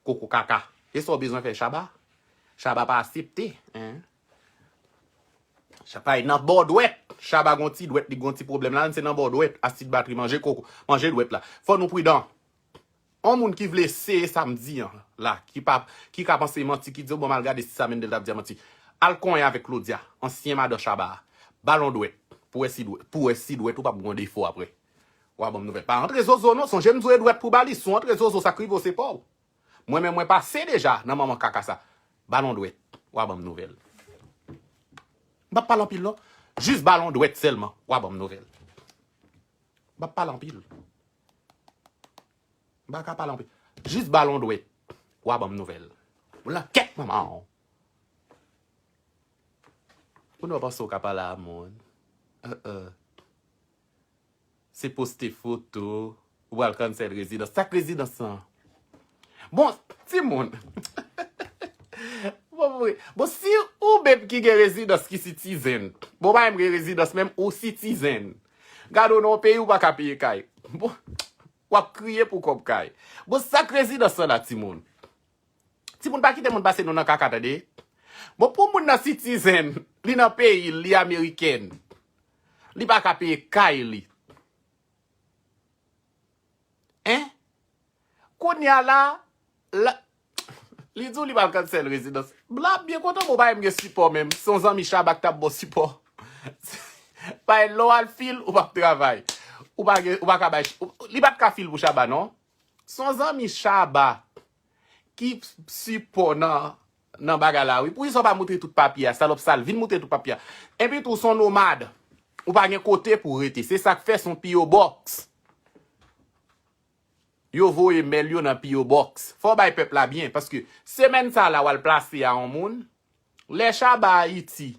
Koko kaka. E sa w bezwen fè Shabba? Shabba pa aksepte, en. Shabba e nan bò dwèt. Shabba gon ti dwèt, li gon ti pwoblèm la, se nan bò dwèt. Asid batri manje koko, manje dwèt la. Fò nou pridan. On moun ki vle eseye sa m di an la, ki pa, ki ka panse manti, ki di, bon, m al gade si sa Mendel t ap di a manti. Al konyen avèk Claudia, ansyen madan Shabba a. Ba l on dwèt, pou wè si dwèt, pou wè si dwèt ou p ap gon defo apre. W a ban m nouvèl. Pa antre zozo non, sonje m di w e dwèt pou ba li, si w antre zozo sa k rive w se pa w. Mwen menm mwen pase deja nan manman kaka sa. Ba l on dwèt, w a ban m nouvèl. M p ap pale anpil non. Jis ba l on dwèt sèlman, w a ban m nouvèl. M p ap pale anpil. M pa ka pale anpil. Jis ba l on dwèt. W a ban m nouvèl. Boulankyèt manman w. Kounye a w panse w ka pale a moun. Uh-uh. Se poste foto. Ou pral cancel rezidans. Sa k rezidans lan? Bon, timoun. Bon, bon, bon, si ou menm ki gen rezidans ki citizen. Bon, pa menm gen rezidans menm, ou citizen. Gade w nan yon peyi ou pa ka peye kay. Bon, W ap kriye pou kòb kay. Bon, sa k rezidans lan la, timoun? Timoun, pa kite moun pase nou nan kaka, tande. Bon, pou moun nan citizen, li nan peyi l, li amerikèn, li pa ka peye kay li. Hein? Kounye a la, la, li di w li pral cancel rezidans. Bla byen kontan, bon, pa menm gen sipò menm. Se yon zanmi Shabba k t ap ba w sipò. Bay lè w al fil, ou p ap travay. Ou pa gen, ou pa ka bay, ou- li pa t ka fil pou Shabba, non. Se yon zanmi Shabba ki sipò nan, nan bagay la, wi. Poukisa w pa moutre tout papye a, salòp sal? Vin moutre tout papye a. Epi tou, se yon nomad. Ou pa gen kote pou w rete. Se sa k fè se yon P O Box. Yo voye mèl yo nan P O Box. Fò w bay pèp la byen, paske semèn sa la, w al plase a yon moun. Lè Shabba Ayiti,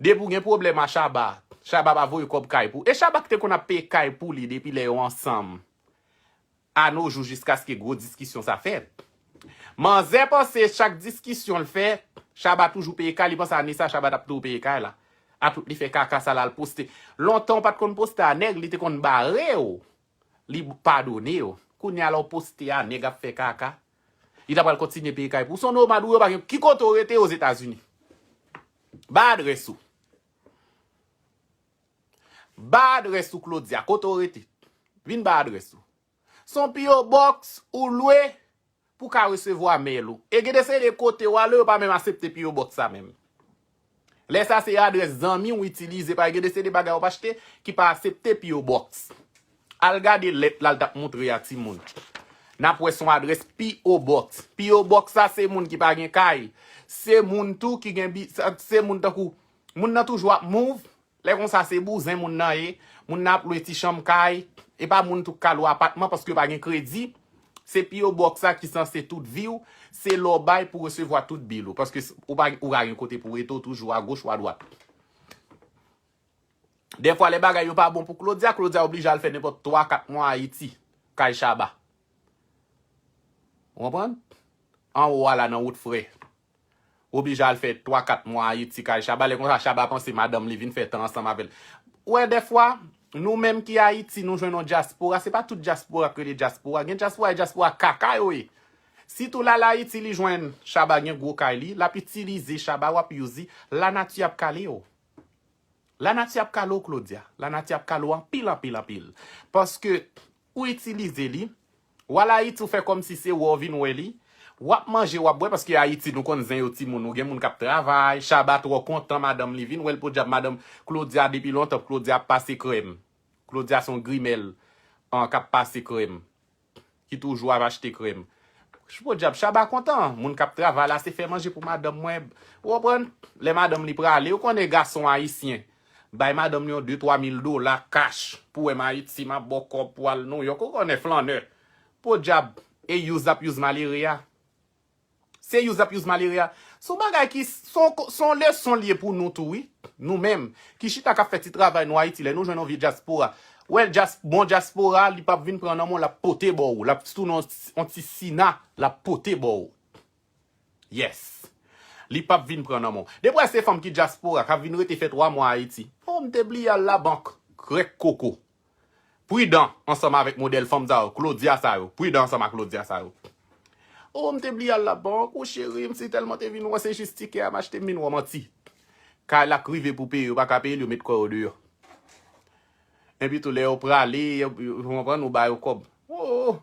depi w gen pwoblèm a Shabba, Shabba pa voye kòb kay pou. E Shabba ki te konn ap peye kay pou li depi lè yo ansanm. A no jou, jiskaske gwo diskisyon sa fèt. Manzè panse chak diskisyon l fè, Shabba toujou peye kay, li panse ane sa Shabba t ap tou peye kay la. A tout li fè kaka sa la, l poste. Lontan w pa t konn poste a nèg, li te konn bare w. Li padone w. Kounye a la w poste a, nèg ap fè kaka. Li ta pral kontinye peye kay pou w. Se yon nomad ou yo pa gen. Ki kote w rete Ozetazini? Ba adrès ou. Ba adrès ou, Claudia. Kote w rete? Vin ba adrès ou. Se yon P O Box ou lwe pou ka resevwa mèl ou. E gen de seri de kote w ale, yo pa menm aksepte P O Box sa menm. Lè sa se adrès zanmi w itilize, pa gen de seri de bagay w ap achte ki pa aksepte P O Box. Al gade lèt la l t ap moutre a timoun. N ap wè se yon adrès P O Box. P O Box sa se moun ki pa gen kay. Se moun tou ki gen bi, sa- se moun tankou, moun nan toujou ap move. Lè konsa se bouzen moun nan ye. Moun nan ap lwe ti chanm kay. E pa moun tou k ka lwe apatman paske yo pa gen kredi. Se P O Box sa ki sanse tout vi w. Se lè w bay pou resevwa tout bil ou. Paske s- ou pa, ou pa gen kote pou rete, w toujou agoch ou adwat. Dèfwa lè bagay yo pa bon pou Claudia, Claudia oblije al fè nenpòt twa, kat mwa Ayiti, kay Shabba. Ou konprann? Anwo a la nan wout frè. Oblije al fè twa, kat mwa Ayiti kay Shabba. Lè konsa Shabba panse madanm li vin fè tan ansanm avè l. Ou wè dèfwa, nou menm ki Ayiti, nou jwenn yon dyaspora. Se pa tout dyaspora k rele dyaspora. Gen dyaspora, e dyaspora kaka yo ye. Sitou l al Ayiti, li jwenn Shabba gen gwo kay li, l ap itilize Shabba, w ap use li, lanati ap kale w. Lanati ap kale w, Claudia. Lanati ap kale w anpil, anpil, anpil. Paske ou itilize li, w al Ayiti, ou fè kòmsi se wè w vin wè li, w ap manje, w ap bwè, paske Ayiti, nou konn zen yo timoun, ou gen moun k ap travay, Shabba twò kontan, madanm li vin wè l, podyab, madanm Claudia, depi lontan, Claudia ap pase krèm. Claudia se yon grimèl, an, k ap pase krèm. Ki toujou ap achte krèm. Podyab, Shabba kontan. Moun k ap travay la, se fè manje pou madanm mwen. Ou konprann? Lè madanm li prale, ou konnen gason ayisyen. Bay madanm li yon de, twa mil dola kach pou w wè m Ayiti, m ap ba w kòb pou w al Nouyòk. Ou konnen flannè. Podyab, e use l ap use malere a. Se use l ap use malere a. Se yon bagay ki, se yon ko- se yon leson l ye pou nou tou, wi. Nou menm, ki chita k ap fè ti travay nou Ayiti, lè nou jwenn yon vye dyaspora. Wè, dyas- bon dyaspora, li p ap vin pran nan men w, l ap pote ba w. L ap tounen yon, yon ti sina, l ap pote ba w. Yes. Li p ap vin pran nan men w. Depi w wè se fanm ki dyaspora, k ap vin rete fè twa mwa Ayiti. O, m te bliye al labank. Grèk koko. Pridan ansanm avèk modèl fanm sa yo, Claudia sa yo. Pridan ansanm ak Claudia sa yo. O, m te bliye al labank, o cheri, m si tèlman te vin wè, se jis tikè a m achte, m vin wè w manti. Kay la k rive pou peye, yo pa ka peye l, yo met kò yo deyò. Epi tou, lè yo prale, yo, yo, ou konprann, ou ba yo kòb. O,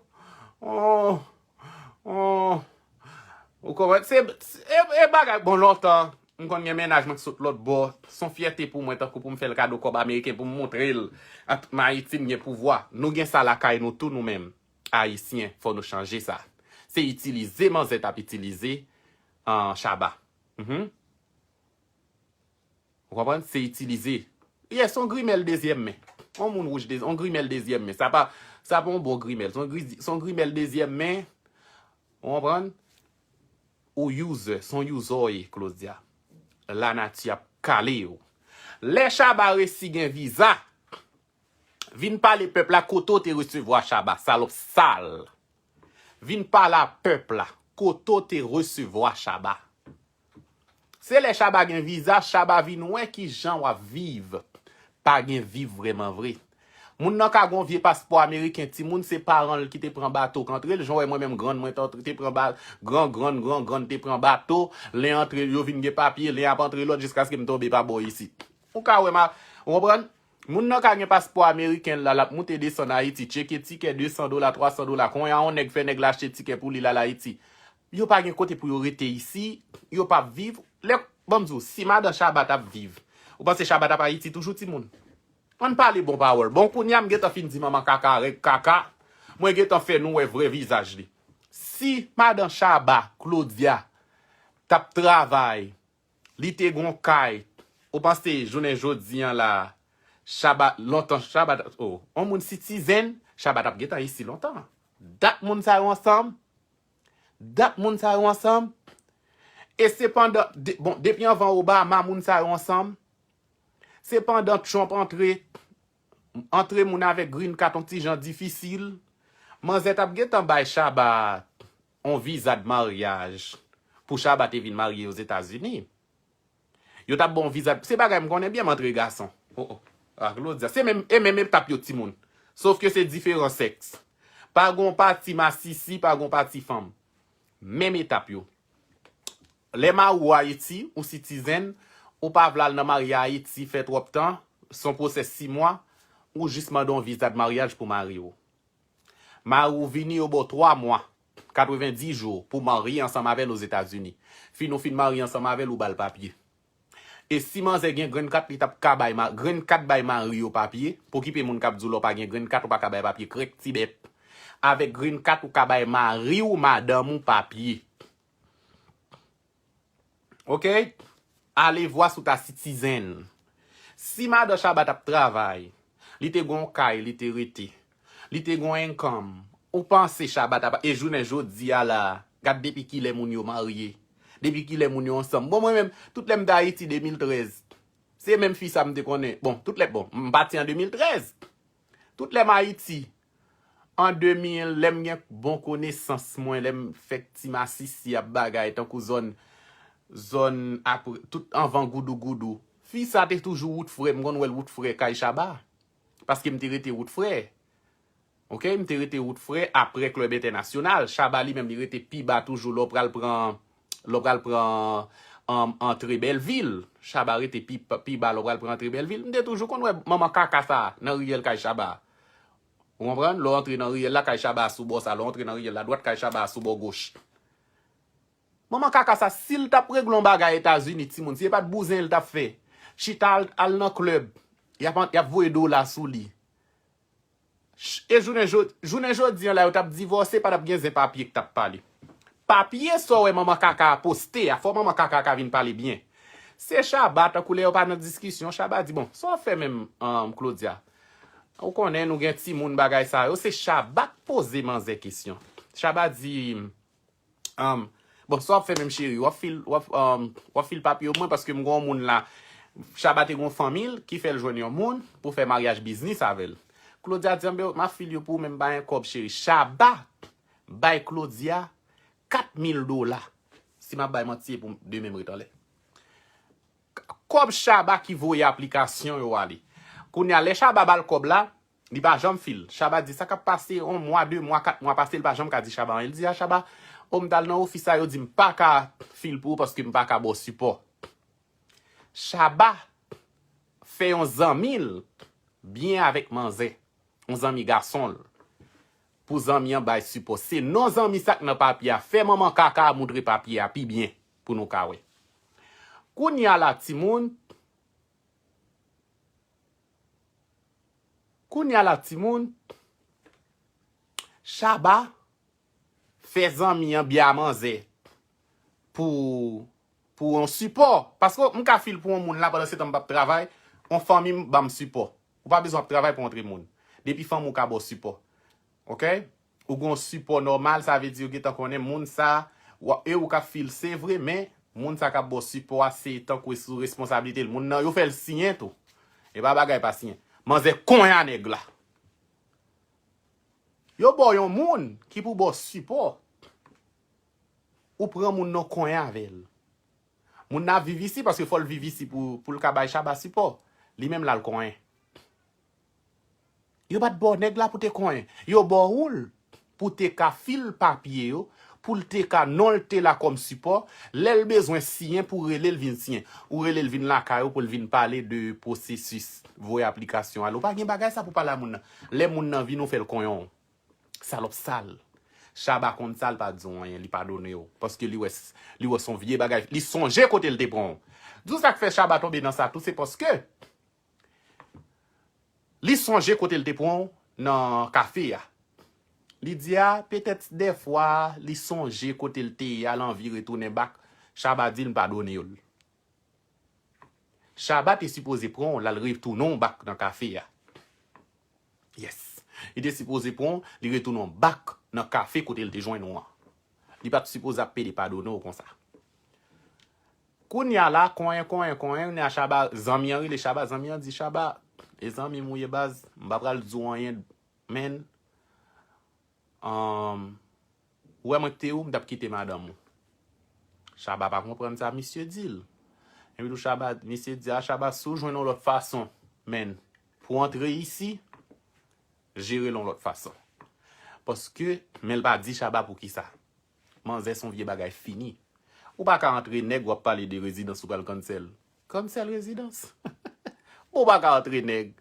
o, o. Ou konprann? Se, se- e, e bagay, bon, lontan, m konn gen mennaj mwen k sot lòt bò. Se yon fyète pou mwen, tankou pou m fè l kado kòb ameriken, pou m montre l a tout Ayiti m gen pouvwa. Nou gen sa lakay nou tou, nou menm. Ayisyen, fò nou chanje sa. Se itilize manzè t ap itilize, an, Shabba. Mhm. Ou konprann? Se itilize. Yes, yon grimèl dezyèm men. Yon moun wouj de, yon grimèl dezyèm men. Sa pa, sa pa yon bon grimèl. Se yon gri- se yon grimèl dezyèm men. Ou konprann? Ou user, se yon user w ye, Claudia. Lanati ap kale w. Lè Shabba resi gen viza, vin pale pèp la kote w te resevwa Shabba, salòp sal. Vin pale a pèp la kote w te resevwa Shabba. Se lè Shabba gen viza, Shabba vin wè kijan w ap viv. Pa gen viv vrèman vre. Moun nan ka gen yon vye paspò ameriken, timoun, se paran l ki te pran bato k antre l. Jan w wè mwen menm, grann mwen te antre, te pran ba, gran, grann, gran, grann te pran bato. Len antre, yo vin gen papye, len ap antre lòt jiskaske m tonbe pa bò isit. Ou ka wè ma, ou konprann? Moun nan ka gen paspò ameriken l la, l ap moute desann Ayiti, tcheke tikè de san dola, twa san dola. Kounye a yon nèg fè nèg la achte tikè pou li l al Ayiti. Yo pa gen kote pou yo rete isi, yo p ap viv. Lè, ban m di w, si madan Shabba t ap viv, ou panse Shabba t ap Ayiti toujou, timoun? Ann pale bon pawòl. Bon, kounye a m gentan fin di manman kaka, règ kaka. Mwen gentan fè nou wè vrè vizaj li. Si madan Shabba, Claudia, t ap travay, li te gon kay, ou panse jounen jodi an la, Shabba, lontan, Shabba, oh, on moun citizen, Shabba t ap gentan isi lontan. Dat moun sa yo ansanm, dat moun sa yo ansanm, e se pandan, de, bon, depi anvan Obama, moun sa yo ansanm, se pandan Trump antre, antre moun avèk green card on ti jan difisil, manzè t ap gentan bay Shabba on viza de maryaj pou Shabba te vin marye Ozetazini. Yo t ap ba w viza, se bagay m konnen byen, m antre gason. Oh, oh. A Claudia, se menm, e menm etap yo, timoun. Sof ke se diferan sèks. Pa gon pati masisi, pa gon pati fanm. Menm etap yo. Lè mari w Ayiti, ou citizen, ou pa vle al nan marye Ayiti, fè twòp tan, se yon pwosès sis mwa, ou jis mande yon viza de maryaj pou mari w. Mari w vini, yo ba w twa mwa, katrevenndis jou, pou w marye ansanm avè l Ozetazini. Fin ou fin marye ansanm avè l, ou ba l papye. E si manzè gen green card, li t ap ka bay ma-, green card bay mari yo papye, pou okipe moun k ap di w lè w pa gen green card, ou pa ka bay papye, krèk ti bèt. Avèk green card, ou ka bay mari w, madanm ou papye. Oke? Ale vwa si w ta citizen. Si madan Shabba t ap travay, li te gon kay, li te rete, li te gon income, ou panse Shabba t ap, e jounen jodi a la, gad depi kilè moun yo marye, depi kilè moun yo ansanm. Bon, mwen menm, tout lè m t Ayiti de mil trèz, se menm fi sa m te konnen. Bon, tout lè, bon, m pati an de mil trèz. Tout lè m Ayiti, an de mil, lè m gen bon konesans mwen, lè m fèk ti masisi ap bagay, tankou zòn, zòn apre, tout anvan Goudougoudou. Fi sa te toujou wout frè, m konn wè l wout frè kay Shabba. Paske m te rete wout frè. Oke, m te rete wout frè apre Club International. Shabba li menm li rete pi ba toujou lè w pral pran, lè w pral pran, um, antre Bèlvil. Shabba rete pi, pi ba lè w pral pran antre Bèlvil. M te toujou konn wè manman kaka sa nan riyèl kay Shabba. Ou konprann? Lè w antre nan riyèl la, kay Shabba a sou bò sa. Lè w antre nan riyèl la dwat, kay Shabba a sou bò goch. Manman kaka sa, si l t ap regle yon bagay Etazini, timoun, si se pa t bouzen l t ap fè, chita al, al nan klèb, y ap, y ap voye dola sou li. Ch-, e jounen jodi, jounen jodi an la, yo t ap divòse, pa t ap gen zen papye k t ap pale. Papye sa w wè manman kaka a poste a, fò manman kaka a ka vin pale byen. Se Shabba, tankou lè yo pa nan diskisyon, Shabba di, bon, sa w ap fè menm, um, Claudia? Ou konnen nou gen timoun bagay sa yo, se Shabba k poze manzè kesyon. Shabba di, um, bon, sa w ap fè menm cheri, w ap fil, w ap, um, w ap fil papye yo mwen paske m gen yon moun la, Shabba te gen yon fanmi l ki fè l jwenn yon moun pou fè maryaj biznis avè l. Claudia di, anben, m ap fil yo pou ou, men m pa gen kòb cheri. Shabba bay Claudia kat mil dola. Si m ap bay manti, e pou demen m ret anlè. Kòb Shabba ki voye aplikasyon yo ale. Kounye a, lè Shabba ba l kòb la, li pa janm fil. Shabba di, sa k ap pase yon mwa, de mwa, kat mwa pase, li pa janm ka di Shabba anyen. Li di a Shabba, o, m t al nan ofis la, yo di m pa ka fil pou ou paske m pa ka ba w sipò. Shabba fè yon zanmi l byen avèk manzè, yon zanmi gason l, pou zanmi an bay sipò. Se non zanmi sa k nan papye a. Fè manman kaka a moutre papye a pi byen pou nou ka wè. Kounye a la, timoun, kounye a la, timoun, Shabba fè zanmi an byen a manzè pou, pou yon sipò. Paske m ka fil pou yon moun la, pandan se tan m p ap travay, yon fanmi m ban m sipò. Ou pa bezwen ap travay pou w antre moun. Depi fanmi w ka ba w sipò. Oke? Ou gen yon sipò nòmal, sa vle di yo gentan konnen moun sa, w ap, e ou k ap fil, se vre, men moun sa k ap ba w sipò a, se tankou e sou responsablite l. Moun nan, yo fè l siyen tou. E pa bagay pa siyen. Manzè konya nèg la. Yo ba w yon moun ki pou ba w sipò. Ou pran moun nan konyen avè l. Moun nan ap viv isi paske fò l viv isi pou, pou l ka bay Shabba sipò. Li menm l al konyen. Yo pa t ba w nèg la pou te konyen. Yo ba w l pou te ka fil papye yo, pou l te ka, non l te la kòm sipò, lè l bezwen siyen pou rele l vin siyen. Ou rele l vin lakay ou pou l vin pale de pwosesis voye aplikasyon al. Ou pa gen bagay sa pou pale a moun nan. Lè moun nan vini, ou fè l konyen w. Salòp sal. Chaba konn sa, l pa di w anyen, li padone w. Paske li wè, li wè s on vye bagay. Li sonje kote l te pran w. Di w sa k fè Chaba tonbe nan sa tou, se paske li sonje kote l te pran w nan kafe a. Li di a, petèt dèfwa, li sonje kote l te ye a, l anvi retounen bak. Chaba di l padone w. Chaba te sipoze pran w, l al retounen w bak nan kafe a. Yes. Li te sipoze pran w, li retounen w bak nan kafe kote l te jwenn ou an. Li pa t sipoze ap pede padone w konsa. Kounye a la, konyen, konyen, konyen, kounye a Chaba, zanmi an rele Chaba, zanmi an di Chaba, e zanmi m ou ye baz, m pa pral di w anyen, men, um, ou wè mwen k te ou, m t ap kite madanm ou. Chaba pa konprann sa misye di l. Epi tou Chaba, misye di a Chaba, si w jwenn yon lòt fason, men, pou antre isi, jere l yon lòt fason. Paske, men l pa di Chaba poukisa. Manzè s on vye bagay fini. Ou pa ka antre nèg w ap pale de rezidans ou pral cancel. Cancel rezidans? Bon, ou pa ka antre nèg.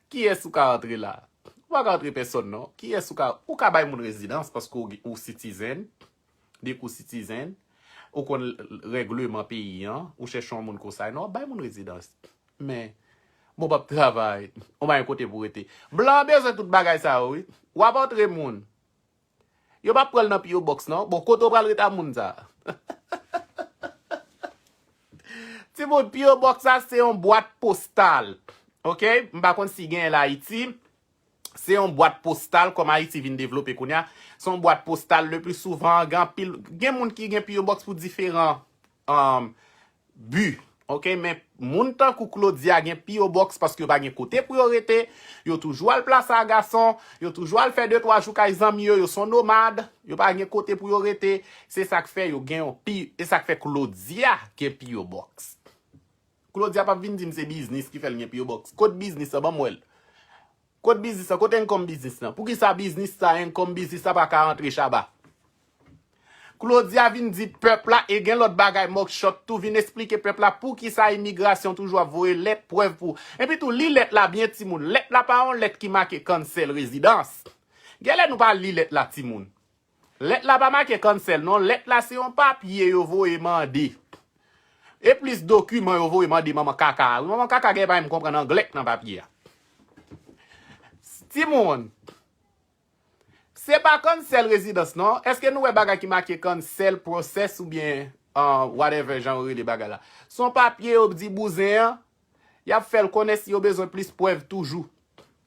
Kiyès ou ka antre la? Ou pa ka antre pèsòn non. Kiyès ou ka, ou ka bay moun rezidans paske ou, ou citizen. Depi ou citizen, ou konn règleman peyi an, ou chèche yon moun konsa, non, w ap bay moun rezidans. Men, bon, w p ap travay, ou pa gen kote pou rete. Blan an bezwen tout bagay sa yo, wi. W ap antre moun. Yo p ap pran l nan P O Box, non. Bon, kote w pral rete a moun sa? Timoun, P O Box sa se yon bwat postal. Oke? M pa konn si genyen l Ayiti. Se yon bwat postal, kòm Ayiti vin devlope kounye a. Se yon bwat postal, le pli souvan, gen anpil, gen moun ki gen P O Box pou diferan, um, bi. Oke, men moun tankou Claudia gen P O Box paske yo pa gen kote pou yo rete, yo toujou al plasa gason, yo toujou al fè de twa jou kay zanmi yo, yo s on nomad, yo pa gen kote pou yo rete, se sa k fè yo gen yon P, se sa k fè Claudia gen P O Box. Claudia p ap vin di m se biznis ki fè l gen P O Box. Kot biznis lan? Ban m wè l. Kot biznis lan? Kote enkòm biznis lan? Poukisa biznis sa, enkòm biznis la pa ka antre Chaba? Claudia vin di pèp la, e gen lòt bagay, Mugshot tou vin esplike pèp la poukisa imigrasyon toujou ap voye lèt prèv pou. Epi tou, li lèt la byen timoun. Lèt la pa yon lèt ki make cancel rezidans. Genlè nou pa li lèt la timoun. Lèt la pa make cancel non, lèt la se yon papye yo voye mande. E plis dokiman yo voye mande manman kaka a. Wi, manman kaka gen pa menm konprann anglè k nan papye a. Timoun, se pa cancel rezidans non. Èske nou wè bagay ki make cancel process oubyen, uh, whatever jan yo rele bagay la? Se yon papye yo di bouzen an, y ap fè l konnen si yo bezwen plis prèv toujou.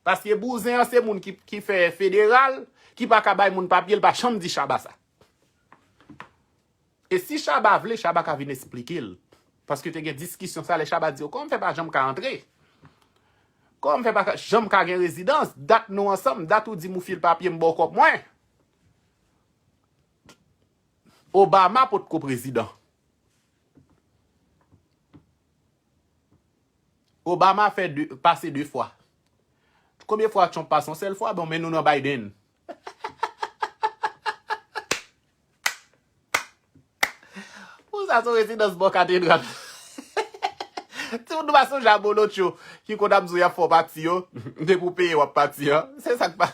Paske bouzen an se moun ki, ki fè federal, ki pa ka bay moun papye, l pa janm di Chaba sa. E si Chaba vle, Chaba ka vin esplike l. Paske te gen diskisyon sa lè Chaba di yo, kòman m fè pa janm ka antre? Kòman m fè pa ka, janm ka gen rezidans? Dat nou ansanm, dat ou di m ou fil papye m ba w kòb mwen. Obama potko prezidan. Obama fè de, pase de fwa. Konbyen fwa Trump pase? Yon sèl fwa? Bon, men nou nan Biden. Pou sa, se yon rezidans bò katedral. Timoun nou pa sonje a Bolotcho ki konn ap di w y ap fè w pati yo. Depi w peye, w ap pati an. Se sa k pa,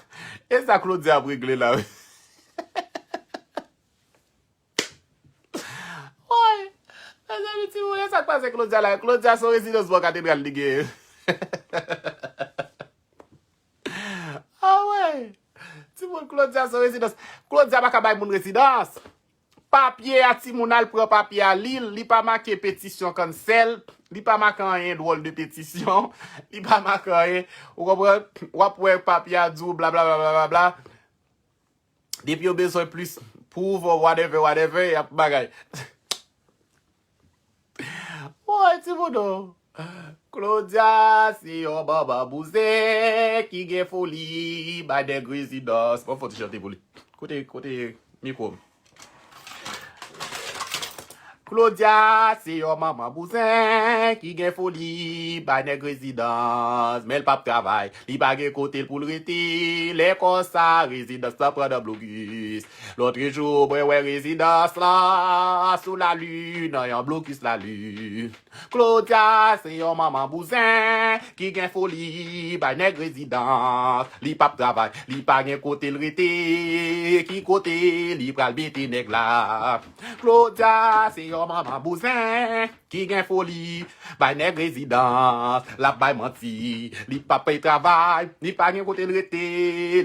e sa Claudia ap regle la, wi. Woy! Mezanmi, timoun, e sa k pase Claudia la? Claudia se yon rezidans bò katedral li genyen. Awe! Timoun, Claudia se yon rezidans. Claudia pa ka bay moun rezidans. Papye a, timoun, al pran papye a, li l, li pa make petisyon cancel, li pa make anyen dwòl de petisyon, li pa make anyen. Ou konprann? W ap wè papye a di w bla, bla, bla. Depi yo bezwen plis proof or whatever, whatever, y ap bagay. Woy, timoun o. Claudia, se yon manman bouzen ki gen foli, bay nèg rezidans. Bon, fò ti chante pou li. Kote, kote mikwo m? Claudia se yon manman bouzen ki gen foli bay nèg rezidans, men l p ap travay, li pa gen kote l pou l rete. Lè konsa, rezidans lan pran nan blokis. Lòt jou, mwen wè rezidans lan sou lalin, nan yon blokis lalin. Claudia se yon manman bouzen ki gen foli bay nèg rezidans. Li p ap travay, li pa gen kote l rete. Ki kote li pral mete nèg la? Claudia se yon manman bouzen ki gen foli bay nèg rezidans. L ap bay manti, li p ap travay, li pa gen kote l rete.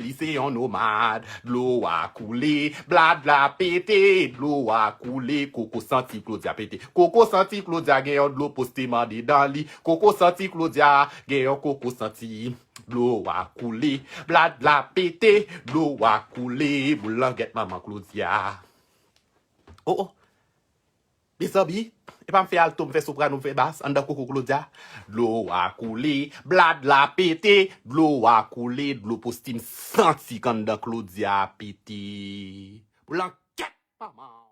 Li se yon nomad. Dlo a koule, blad la pete, dlo a koule, koko santi Claudia pete. Koko santi Claudia gen yon dlo poste mande dan li. Koko santi Claudia gen yon koko santi. Dlo a koule, blad la pete, dlo a koule, boul langèt manman Claudia. Oh, oh. Mezanmi, e pa m fè alto, m fè soprano, m fè bas anndan koko Claudia. Dlo a koule, blad la pete, dlo a koule, dlo poste m santi k anndan Claudia pete. Boul langèt manman.